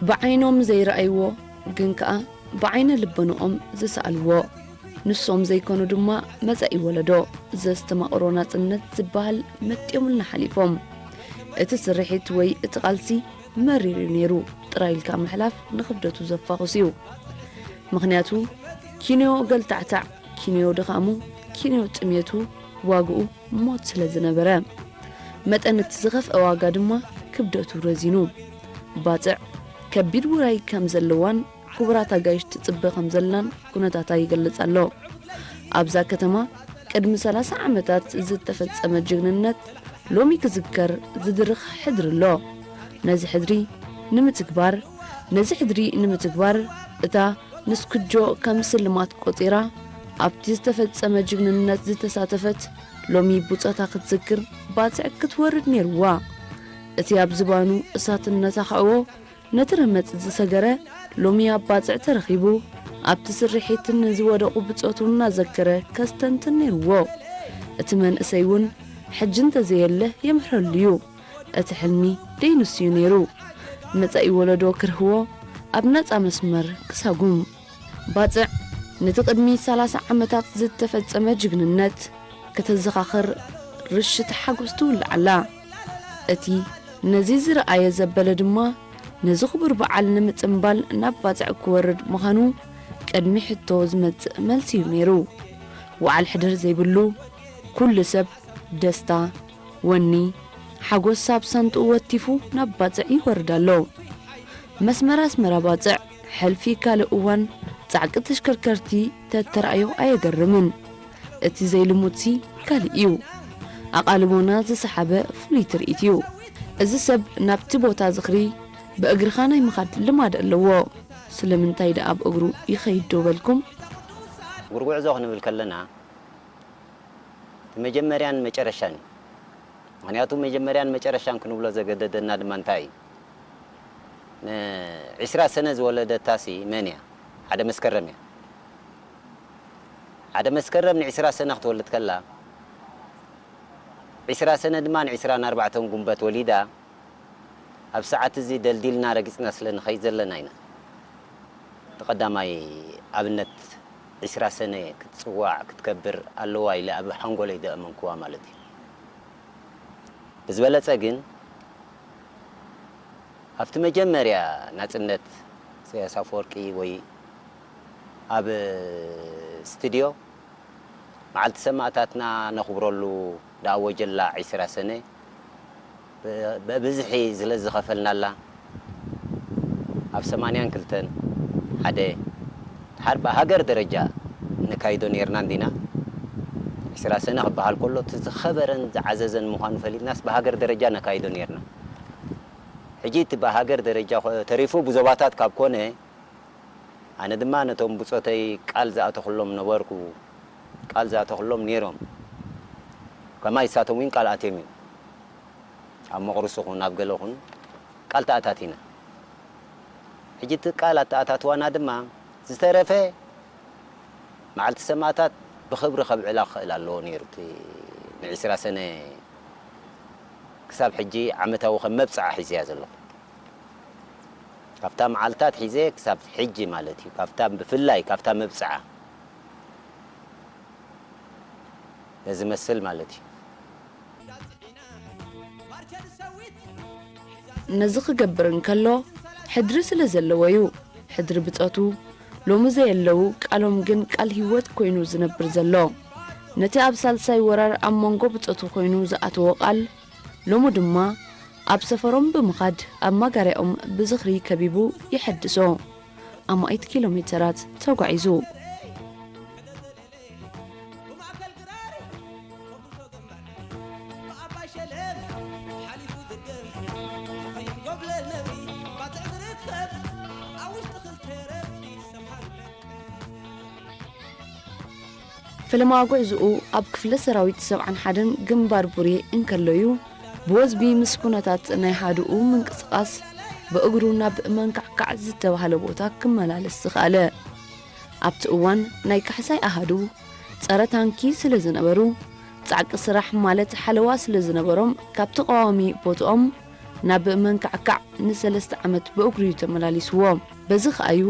ብዓይኖም ዘይረኣይዎ ግን ከኣ ብዓይነ ልበንኦም ዝሰኣልዎ፣ ንሶም ዘይኮኑ ድማ መጻኢ ወለዶ ዘስተማቕሮ ናጽነት ዝበሃል መጢኦምልና ሓሊፎም። እቲ ስርሒት ወይ እቲ ቃልሲ መሪር እዩ ነይሩ ጥራይ ኢልካ ምሕላፍ ንኽብደቱ ዘፋኹስ እዩ። ምኽንያቱ ኪንዮ ገልታዕታዕ፣ ኪንዮ ድኻሙ፣ ኪንዮ ጥሜቱ ዋግኡ ሞት ስለ ዝነበረ፣ መጠን እቲ ዝኸፍአ ዋጋ ድማ ክብደቱ ረዚኑ። ባጽዕ ከቢድ ውራይ ከም ዘለዋን ክቡራት ኣጋይሽ ትጽበ ከም ዘላን ኩነታታ ይገልጽ ኣሎ። ኣብዛ ከተማ ቅድሚ ሰላሳ ዓመታት ዝተፈጸመ ጅግንነት ሎሚ ክዝከር ዝድርኽ ሕድሪ ኣሎ። ነዚ ሕድሪ ንምትግባር ነዚ ሕድሪ ንምትግባር እታ ንስኩጆ ከም ስልማት ቆጺራ ኣብቲ ዝተፈጸመ ጅግንነት ዝተሳተፈት ሎሚ ብጾታ ክትዝክር ባጽዕ ክትወርድ ነይርዋ። እቲ ኣብ ዝባኑ እሳትነት ኣኻዕቦ ነቲ ረመጽ ዝሰገረ ሎሚ ኣብ ባጽዕ ተረኺቡ ኣብቲ ስርሒት ንዝወደቑ ብጾቱ እናዘከረ ከስተንትን ነይርዎ። እቲ መንእሰይ እውን ሕጂ እንተዘየለ የምሕረሉ እዩ። እቲ ሕልሚ ደይንሱ እዩ ነይሩ። መጻኢ ወለዶ ክርህዎ ኣብ ናጻ መስመር ክሳጉም። ባጽዕ ነቲ ቅድሚ ሰላሳ ዓመታት ዝተፈጸመ ጅግንነት ከተዘኻኽር ርሽቲ ሓጎስ ትውልዓላ። እቲ ነዚ ዝረኣየ ዘበለ ድማ ነዚ ክቡር በዓል ንምጽንባል ናብ ባጽዕ ክወርድ ምዃኑ ቅድሚ ሕቶ ዝመጽእ መልሲ እዩ ነይሩ። ወዓል ሕድር ዘይብሉ ኩሉ ሰብ ደስታ፣ ወኒ፣ ሓጎስ ኣብ ሳንጥኡ ወቲፉ ናብ ባጽዕ ይወርድ ኣሎ። መስመር ኣስመራ ባጽዕ ሕልፊ ካልእ እዋን ጻዕቂ ተሽከርከርቲ ተተራእዮ ኣየገርምን። እቲ ዘይልሙድሲ ካልእ እዩ። ኣቓልቦና ዝሰሓበ ፍሉይ ትርኢት እዩ። እዚ ሰብ ናብቲ ቦታ ዝኽሪ ብእግርኻ ናይ ምኻድ ልማድ ኣለዎ። ስለምንታይ ደኣ ብእግሩ ይኸይድ ዶ በልኩም? እግሪ ጉዕዞ ክንብል ከለና እቲ መጀመርያን መጨረሻን እዩ። ምኽንያቱ መጀመርያን መጨረሻን ክንብሎ ዘገደደና ድማ እንታይ እዩ? ንዒስራ ሰነ ዝወለደታሲ መን እያ? ሓደ መስከረም እያ። ሓደ መስከረም ንዒስራ ሰነ ክትወልድ ከላ፣ ዒስራ ሰነ ድማ ንዒስራን ኣርባዕተን ጉንበት ወሊዳ፣ ኣብ ሰዓት እዚ ደልዲልና ረጊጽና ስለ ንኸይድ ዘለና ኢና። እቲ ቀዳማይ ኣብነት ዒስራ ሰነ ክትጽዋዕ ክትከብር ኣለዋ ኢለ ኣብ ሓንጎለይ ዘእመንኩዋ ማለት እዩ። ብዝበለጸ ግን ኣብቲ መጀመርያ ናጽነት ኢሳያስ ኣፈወርቂ ወይ ኣብ ስቱድዮ መዓልቲ ሰማእታትና ነኽብረሉ ዝኣወጀላ ዒስራ ሰነ ብብዝሒ ስለ ዝኸፈልናላ ኣብ ሰማንያን ክልተን ሓደ ድሓር ብሃገር ደረጃ ነካይዶ ነይርና እንዲና። ዒስራ ሰነ ክበሃል ከሎ እቲ ዝኸበረን ዝዓዘዘን ምዃኑ ፈሊጥናስ ብሃገር ደረጃ ነካይዶ ነይርና። ሕጂ እቲ ብሃገር ደረጃ ተሪፉ ብዞባታት ካብ ኮነ ኣነ ድማ ነቶም ብጾተይ ቃል ዝኣተኹሎም ነበርኩ፣ ቃል ዝኣተኹሎም ነይሮም። ከማይ እሳቶም እውን ቃል ኣትዮም እዮም። ኣብ መቕርስ ኹን ኣብ ገለ ኹን ቃል ተኣታቲና። ሕጂ እቲ ቃል ኣተኣታትዋና ድማ ዝተረፈ መዓልቲ ሰማእታት ብኽብሪ ከብዕላ ክኽእል ኣለዎ ነይሩ። እቲ ንዒስራ ሰነ ክሳብ ሕጂ ዓመታዊ ከም መብጽዓ ሒዘያ ዘለኹ። ካብታ መዓልታት ሒዘ ክሳብ ሕጂ ማለት እዩ። ካብታ ብፍላይ ካብታ መብጽዓ ነዚ መስል ማለት እዩ። ነዚ ክገብር እንከሎ ሕድሪ ስለ ዘለዎ እዩ። ሕድሪ ብጾቱ ሎሚ ዘየለዉ ቃሎም ግን ቃል ህይወት ኮይኑ ዝነብር ዘሎ። ነቲ ኣብ ሳልሳይ ወራር ኣብ መንጎ ብጾቱ ኮይኑ ዝኣተዎ ቃል ሎሚ ድማ ኣብ ሰፈሮም ብምኻድ ኣብ ማጋርያኦም ብዝኽሪ ከቢቡ የሐድሶ። ኣማኢት ኪሎ ሜተራት ተጓዒዙ። ፈለማ ጉዕዝኡ ኣብ ክፍለ ሰራዊት ሰብዓን ሓደን ግንባር ቡሬ እንከሎ እዩ ብወዝቢ ምስ ኩነታት ናይ ሃዱኡ ምንቅስቓስ ብእግሩ ናብ መንካዕካዕ ዝተባህለ ቦታ ክመላለስ ዝኸኣለ። ኣብቲ እዋን ናይ ካሕሳይ ኣሃዱ ጸረ ታንኪ ስለ ዝነበሩ፣ ጻዕቂ ስራሕ ማለት ሓለዋ ስለ ዝነበሮም ካብ ተቓዋሚ ቦትኦም ናብ መንካዕካዕ ንሰለስተ ዓመት ብእግሩ እዩ ተመላሊስዎ። በዚ ኸኣዩ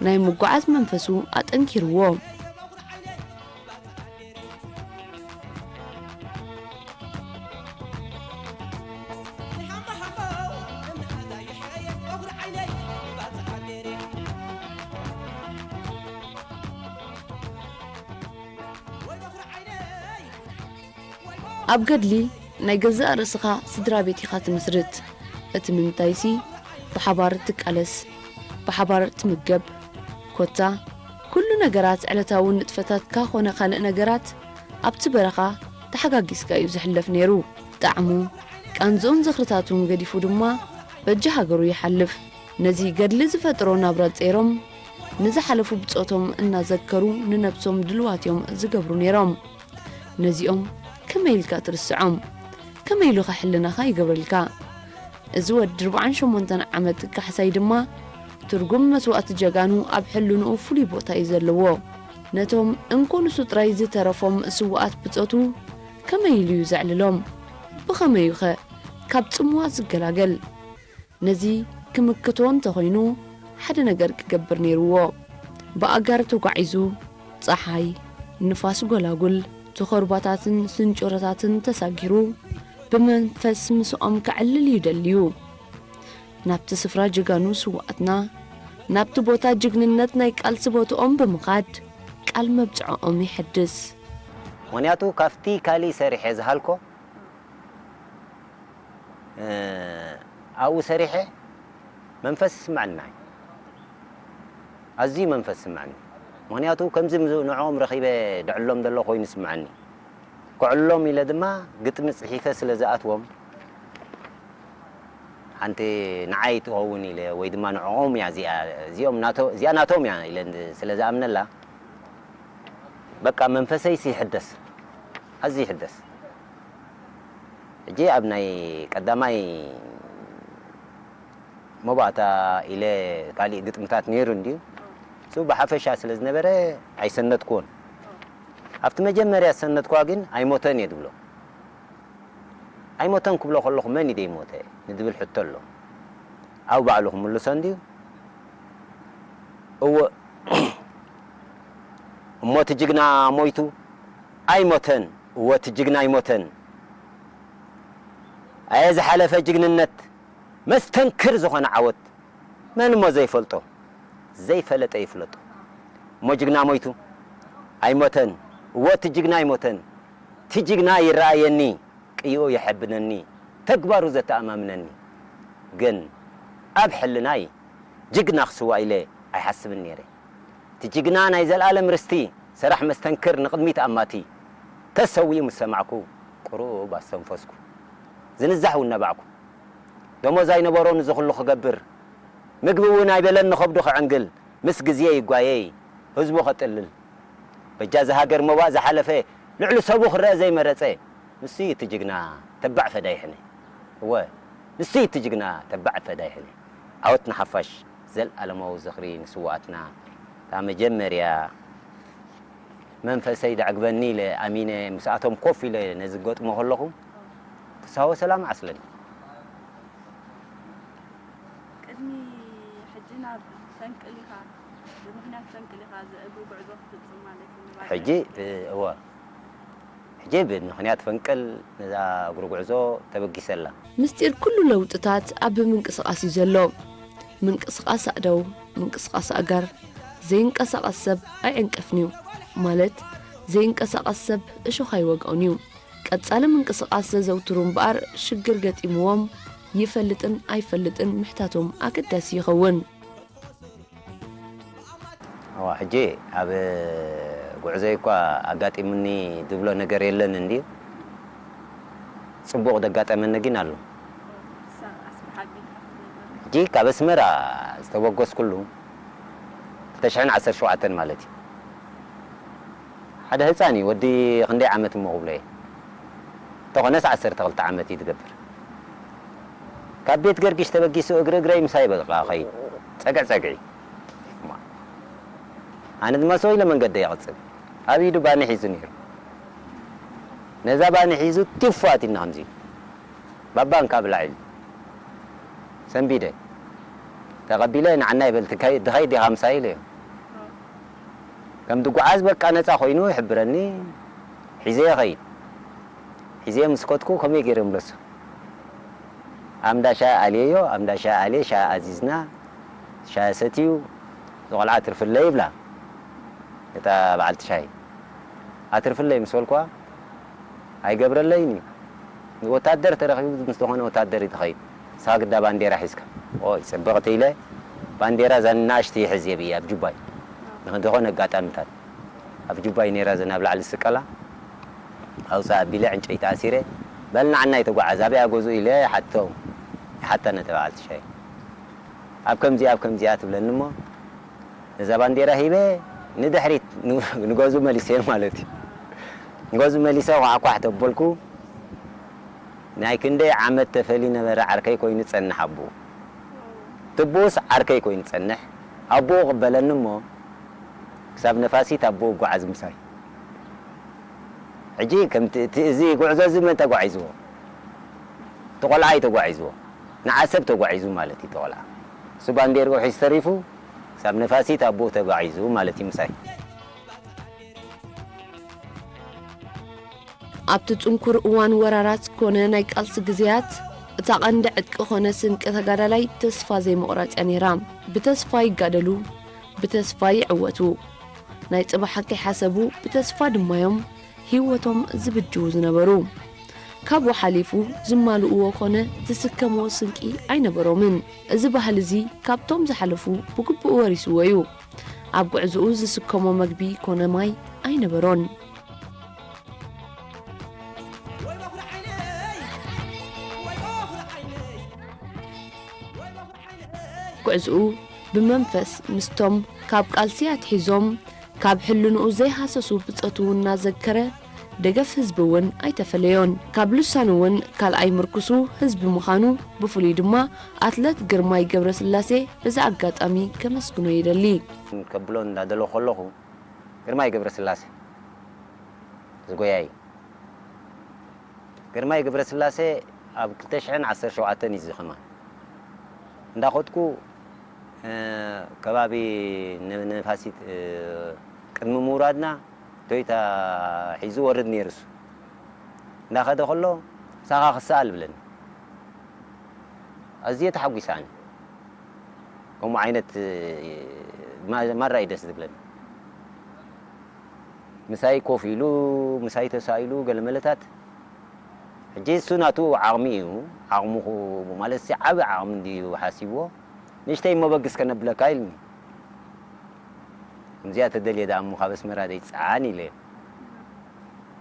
ናይ ምጓዓዝ መንፈሱ ኣጠንኪርዎ። ኣብ ገድሊ ናይ ገዛእ ርእስኻ ስድራ ቤት ኢኻ ትምስርት። እቲ ምንታይሲ ብሓባር ትቃለስ፣ ብሓባር ትምገብ። ኮታ ኩሉ ነገራት ዕለታዊ ንጥፈታትካ ኾነ ካልእ ነገራት ኣብቲ በረኻ ተሓጋጊዝካ እዩ ዝሕለፍ ነይሩ። ጣዕሙ፣ ቃንዝኡን ዝኽርታቱን ገዲፉ ድማ በጃ ሃገሩ ይሓልፍ። ነዚ ገድሊ ዝፈጥሮ ናብራ ጸይሮም፣ ንዝሓለፉ ብጾቶም እናዘከሩ ንነብሶም ድልዋት እዮም ዝገብሩ ነይሮም። ነዚኦም ከመይ ኢልካ ትርስዖም? ከመይ ኢሉኸ ሕልናኻ ይገብረልካ? እዚ ወዲ ኣርብዓን ሸሞንተን ዓመት ካሕሳይ ድማ ትርጉም መስዋእቲ ጀጋኑ ኣብ ሕልንኡ ፍሉይ ቦታ እዩ ዘለዎ። ነቶም እንኮ ንሱ ጥራይ ዝተረፎም ስዉኣት ብጾቱ ከመይ ኢሉ እዩ ዘዕልሎም? ብኸመይ እዩኸ ካብ ጽምዋ ዝገላገል? ነዚ ክምክቶ እንተኾይኑ ሓደ ነገር ክገብር ነይርዎ። ብኣጋር ተጓዒዙ ጸሓይ፣ ንፋስ፣ ጎላጉል፣ ተኾርባታትን ስንጭሮታትን ተሳጊሩ ብመንፈስ ምስኦም ከዕልል እዩ ደልዩ። ናብቲ ስፍራ ጀጋኑ ስውኣትና፣ ናብቲ ቦታ ጅግንነት ናይ ቃልሲ ቦትኦም ብምኻድ ቃል መብጽዖኦም የሐድስ። ምኽንያቱ ካብቲ ካሊእ ሰሪሐ ዝሃልኮ ኣብኡ ሰሪሐ መንፈስ ይስምዐና እዩ። ኣዝዩ መንፈስ ይስምዐኒ። ምኽንያቱ ከምዚ ንዕኦም ረኺበ ድዕሎም ዘሎ ኮይኑ ይስምዐኒ። ክዕሎም ኢለ ድማ ግጥሚ ጽሒፈ ስለ ዝኣትዎም ሓንቲ ንዓይ ትኸውን ኢለ ወይ ድማ ንዕኦም እያ እዚኣ እዚኦም ናቶ እዚኣ ናቶም እያ ኢለ ስለ ዝኣምነላ በቃ መንፈሰይስ ይሕደስ። ኣዝዩ ይሕደስ። ሕጂ ኣብ ናይ ቀዳማይ መባእታ ኢለ ካሊእ ግጥምታት ነይሩ እንድዩ እሱ ብሓፈሻ ስለ ዝነበረ ኣይሰነድኩዎን። ኣብቲ መጀመርያ ዝሰነድኳ ግን ኣይሞተን እየ ዝብሎ። ኣይሞተን ክብሎ ከለኹ መን እዩ ዘይሞተ ንዝብል ሕቶ ኣሎ። ኣብ ባዕሉ ክምልሶ እንድዩ። እወ እሞ እቲ ጅግና ሞይቱ ኣይሞተን። እወ እቲ ጅግና ኣይሞተን። ኣየ ዝሓለፈ ጅግንነት መስተንክር ዝኾነ ዓወት መን እሞ ዘይፈልጦ ዘይፈለጠ ይፍለጦ። እሞ ጅግና ሞይቱ ኣይሞተን። እወ እቲ ጅግና ኣይሞተን። እቲ ጅግና ይረኣየኒ ቅይኡ የሐብነኒ ተግባሩ ዘተኣማምነኒ። ግን ኣብ ሕልናይ ጅግና ክስዋእ ኢለ ኣይሓስብን ነይረ። እቲ ጅግና ናይ ዘልኣለም ርስቲ ሰራሕ መስተንክር ንቕድሚት ኣማቲ ተሰዊኡ ምስ ሰማዕኩ ቁሩብ ኣስተንፈስኩ። ዝንዛሕ እውን ነባዕኩ። ደሞዝ ኣይነበሮን እዚ ኩሉ ክገብር። ምግቢ እውን ኣይበለን ንኸብዱ ክዕንግል ምስ ግዜ ይጓየይ ህዝቡ ከጥልል። በጃ እዛ ሃገር ሞባእ ዝሓለፈ ልዕሊ ሰቡ ክረአ ዘይመረጸ ንሱ እዩ እቲ ጅግና ተባዕ ፈዳይ ሕነ። እወ ንሱ እዩ እቲ ጅግና ተባዕ ፈዳይ ሕነ። ዓወት ንሓፋሽ። ዘልኣለማዊ ዝኽሪ ንስውኣትና። እታ መጀመርያ መንፈሰይ ደዕግበኒ ኢለ ኣሚነ ምስኣቶም ኮፍ ኢለ ነዚ ገጥሞ ከለኹ ፍስሃ ወሰላም ዓስለኒ። ቅድሚ ሕጂ ናብ ፈንቅል ኢኻ ብምኽንያት ፈንቅል ኢኻ እዚ እግሪ ጉዕዞ ትፍጽም ማለት እዩ ንባዕልኻ? ሕጂ እወ ሕጂ ብምኽንያት ፈንቅል ነዛ እግሪ ጉዕዞ ተበጊሰ ኣላ። ምስጢር ኩሉ ለውጥታት ኣብ ምንቅስቓስ እዩ ዘሎ። ምንቅስቓስ ኣእዳው፣ ምንቅስቓስ ኣእጋር። ዘይንቀሳቐስ ሰብ ኣይዕንቀፍን'ዩ። ማለት ዘይንቀሳቐስ ሰብ እሾኽ ኣይወግኦን'ዩ። ቀጻሊ ምንቅስቓስ ዘዘውትሩ እምበኣር ሽግር ገጢምዎም ይፈልጥን ኣይፈልጥን ምሕታቶም ኣገዳሲ ይኸውን። እዋ ሕጂ ኣብ ጉዕዞይ እኳ ኣጋጢሙኒ ዝብሎ ነገር የለን እንድዩ። ጽቡቕ ዘጋጠመኒ ግን ኣሎ። ሕጂ ካብ ኣስመራ ዝተበገስኩሉ ክልተ ሽሕን ዓሰርተ ሸውዓተን ማለት እዩ። ሓደ ህጻን እዩ፣ ወዲ ክንደይ ዓመት እሞ ክብሎ እየ። እንተኾነስ ዓሰርተ ክልተ ዓመት እዩ ዝገብር። ካብ ቤት ገርጊሽ ተበጊሱ እግሪ እግረይ ምሳይ በቃ ኸይድ። ጸግዒ ጸግዒ። ኣነ ድማ ሰው ኢለ መንገደይ ይቕጽል። ኣብ ኢዱ ባኒ ሒዙ ነይሩ። ነዛ ባኒ ሒዙ ቲፍ ኣትዩኒ ከምዚ ኢሉ። ባባ እንካ ብላዕ ኢሉ። ሰንቢደ ተቐቢለ ንዓና ይበል ትካይ ድኸይ ዲኻ ምሳይ ኢለዮ። ከም ድጓዓዝ በቃ ነፃ ኮይኑ ይሕብረኒ። ሒዘ ይኸይድ። ሒዘ ምስ ከድኩ ከመይ ገይረ ምለሱ? ኣብ እንዳ ሻሂ ኣልየዮ። ኣብ እንዳ ሻሂ ኣልየ ሻሂ ኣዚዝና። ሻሂ ሰትዩ። ዝቆልዓ ትርፍለይ ይብላ እታ በዓልቲ ሻሂ። ኣትርፍለይ ምስ በልኳ ኣይገብረለይን እዩ። ወታደር ተረኺቡ ምስ ዝኾነ ወታደር እዩ ዝኸይድ። ንስኻ ግዳ ባንዴራ ሒዝካ። ኦይ፣ ጽብቕቲ ኢለ ባንዴራ እዛ ንኣሽቲ ይሕዝ እየ ብየ ኣብ ጁባይ። ንዝኾነ ኣጋጣሚታት ኣብ ጁባይ ነይራ እዘን ኣብ ላዕሊ ዝስቀላ። ኣውፅእ ኣቢለ ዕንጨይቲ ኣሲረ። በል ንዓናይ ተጓዓዝ፣ ኣበይ ኣገዝኡ ኢለ ይሓቶም። ይሓታ ነታ በዓልቲ ሻሂ። ኣብ ከምዚኣ፣ ኣብ ከምዚኣ ትብለኒ እሞ፣ ነዛ ባንዴራ ሂበ ንድሕሪት ን-፣ ንገዝኡ መሊሰ ማለት እዩ። ንገዝኡ መሊሰ ኳሕኳሕ ተበልኩ። ናይ ክንደይ ዓመት ተፈልዩ ነበረ ዓርከይ ኮይኑ ጸንሕ ኣቦኡ። ትቡስ ዓርከይ ኮይኑ ጸንሕ። ኣቦኡ ቅበለኒ እሞ፣ ክሳብ ነፋሲት ኣቦኡ እጓዓዝ ምሳይ። ሕጂ ከምቲ፣ እቲ፣ እዚ ጉዕዞ እዚ መን ተጓዒዝዎ? እቲ ቆልዓ እዩ ተጓዒዝዎ። ንዓሰብ ተጓዒዙ ማለት እዩ፣ እቲ ቆልዓ። እሱ ባንዴርኡ ሒዙ ተሪፉ፣ ክሳብ ነፋሲት ኣቦኡ ተጓዒዙ ማለት እዩ ምሳይ። ኣብቲ ጽንኩር እዋን ወራራት ኮነ ናይ ቃልሲ ግዜያት፣ እታ ቀንዲ ዕጥቂ ኮነ ስንቂ ተጋዳላይ ተስፋ ዘይምቑራጽ እያ ነይራ። ብተስፋ ይጋደሉ፣ ብተስፋ ይዕወቱ። ናይ ጽባሕ ከይሓሰቡ ብተስፋ ድማዮም ህይወቶም ዝብጅዉ ዝነበሩ። ካብኡ ሓሊፉ ዝማልእዎ ኮነ ዝስከምዎ ስንቂ ኣይነበሮምን። እዚ ባህሊ እዚ ካብቶም ዝሓለፉ ብግቡእ ወሪስዎ እዩ። ኣብ ጉዕዞኡ ዝስከሞ መግቢ ኮነ ማይ ኣይነበሮን። ጉዕዞኡ ብመንፈስ ምስቶም ካብ ቃልሲ ኣትሒዞም ካብ ሕልንኡ ዘይሃሰሱ ብጾቱ እናዘከረ ደገፍ ህዝቢ እውን ኣይተፈለዮን። ካብ ልሳኑ እውን ካልኣይ ምርኩሱ ህዝቢ ምዃኑ፣ ብፍሉይ ድማ ኣትለት ግርማይ ገብረስላሴ በዚ ኣጋጣሚ ከመስግኖ ይደሊ። ከብሎ እንዳደለኹ ከለኹ ግርማይ ገብረስላሴ ዝጎያይ ግርማይ ገብረስላሴ ኣብ ክልተ ሽሕን ዓሰርተ ሸውዓተን እዩ ዝኸማ። እንዳኸድኩ፣ እ፣ ከባቢ ነ-፣ ነፋሲት፣ እ፣ ቅድሚ ምውራድና ቶይታ ሒዙ ወርድ ነይሩ እሱ። እንዳኸደ ከሎ፣ "ምሳኻ ክሰኣል" ብለኒ። ኣዝየ ተሓጒሰ ኣነ። ከምኡ ዓይነት፣ እ፣ ማ-፣ ማራ እዩ ደስ ዝብለኒ። ምሳይ ኮፍ ኢሉ፣ ምሳይ ተሳኢሉ፣ ገለ መለታት። ሕጂ እሱ ናቱ ዓቕሚ እዩ። ዓቕሙ ኹ-፣ ማለት ሲ ዓቢ ዓቕሚ እንድዩ ሓሲብዎ። "ንእሽተይ እሞ በግስ ከነብለካ" ኢልኒ። "ከምዚኣ ተደልየ ደኣ እሞ ካብ ኣስመራ ደይትጸዓን" ኢለ።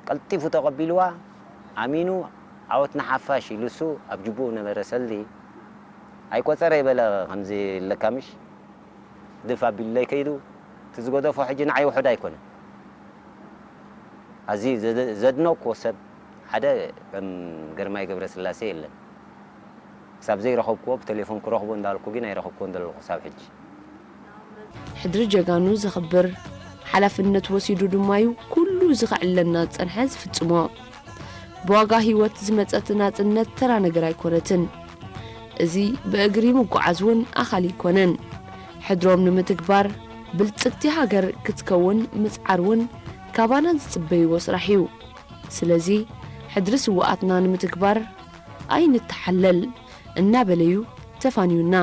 ቀልጢፉ ተቐቢልዋ፣ ኣሚኑ፣ "ዓወት ንሓፋሽ" ኢሉ እሱ ኣብ ጅቡኡ ነበረ ሰልዲ። ኣይቆጸረ ይበለ ከምዚ ኣለካ ምሽ? ድፍ ኣቢሉለይ ከይዱ፣ እቲ ዝገደፎ ሕጂ ንዓይ ውሑድ ኣይኮነን። ኣዝዩ ዘደ-፣ ዘድነቅኩዎ ሰብ ሓደ ከም ግርማይ ገብረስላሴ የለን። ክሳብ ዘይረኸብኩዎ፣ ብቴሌፎን ክረኽቦ እንዳበልኩ ግን ኣይረኸብኩዎን ዘለኹ ክሳብ ሕጂ። ሕድሪ ጀጋኑ ዘኽብር፣ ሓላፍነት ወሲዱ ድማዩ ኩሉ እዚ ከዕለና ዝጸንሐ ዝፍጽሞ። ብዋጋ ህይወት ዝመጸት ናጽነት ተራ ነገር ኣይኮነትን። እዚ ብእግሪ ምጉዓዝ እውን ኣኻሊ ኣይኮነን። ሕድሮም ንምትግባር፣ ብልጽግቲ ሃገር ክትከውን ምጽዓር እውን ካባና ዝጽበይዎ ስራሕ እዩ። ስለዚ፣ ሕድሪ ስውኣትና ንምትግባር ኣይንተሓለል እናበለዩ ተፋንዩና።